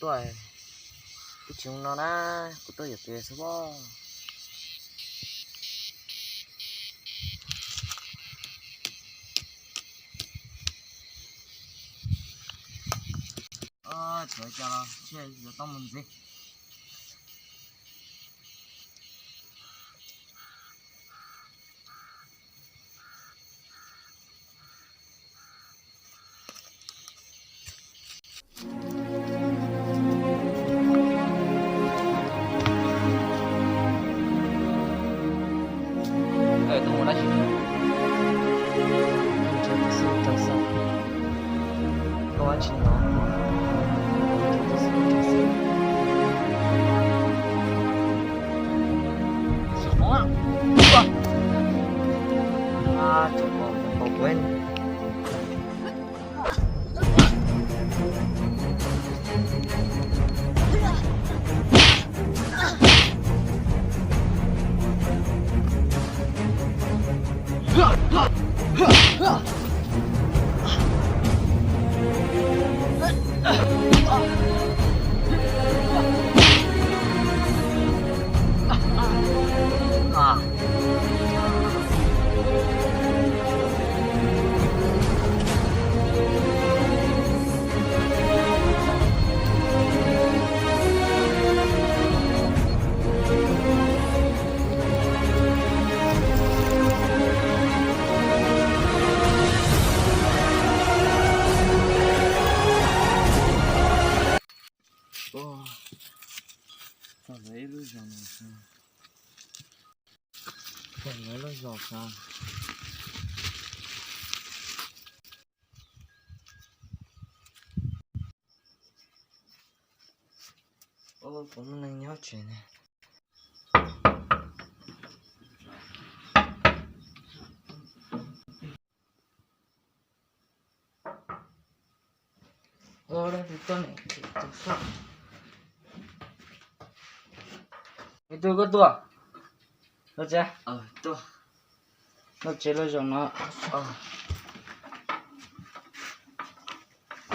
Kuv tsis mus no na, kuv tuaj yuav pem xwb pob. Txawm cas los thiaj yuav tau mus ntxiv. Tuaj mus dab tsi? Tuaj mus tsis no. Txog lawv ib lub zos no, txog lawv lub zos no. Ub, puas muaj neeg nyob tsev ne? Ub, leej twg tuaj ne? Leej twg koj tuaj? Lub tsev, lub tsev lub zos no.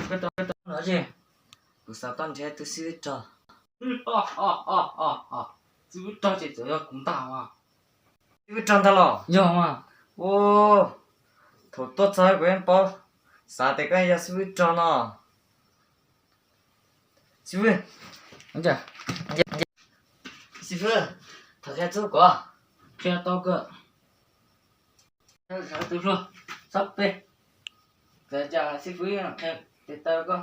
Koj tuaj no tsis? Kuv xav tuaj nrhiav tus xib fwb rog. Xib fwb rog ces txawm yog kuv ntag mas. Xib fwb rog ntag los? Yog mas. Ub, thaum tuaj txog kuv yeej paub, xav tias koj yog xib fwb rog no. Xib fwb, xib fwb, thov qhia txuj kom. Qhia tau kawg. Tus hluas, txhob peb. Txawm cas xib fwb qhia tes taw koj.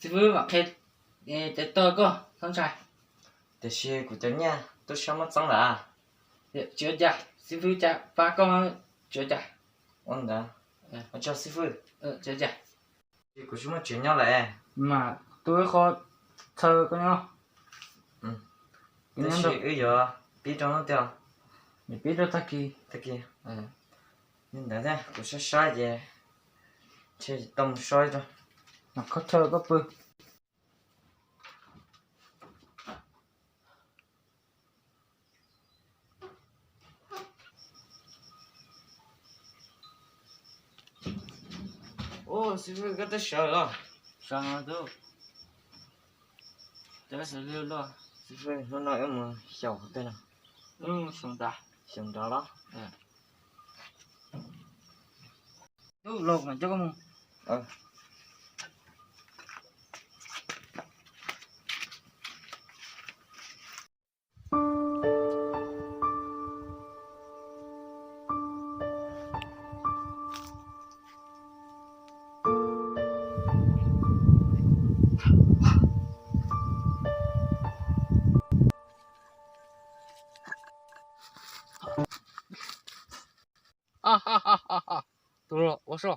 Xib fwb mam qhia tes taw koj txhob ntshai. Tiam sis kuv cov nyiaj tub sab muab txeeb lawm. Tsis ua cas, xib fwb cas pab koj, tsis ua cas. Ua ntawd, ua tsaug xib fwb. Tsis ua cas. Kuv tsis muaj tsev nyob lawm. Mas tu ib qho chaw koj nyob. Tab sis wb yuav pib rau hnub twg? Yuav pib rau tag kis. Tag kis. Li ntawd thiab, kuv saib saib ces ntshe tau mus so rau. Mas kho chaw koj pw. Ub, xib fwb, koj twb sawv los? Sawv no tub. Xib fwb, hnub no wb mus xyaum qhov twg no? Wb mus xyaum nrad. Xyaum nrad los? Tub, los kuv mam coj koj mus. Tus hluas, ua so.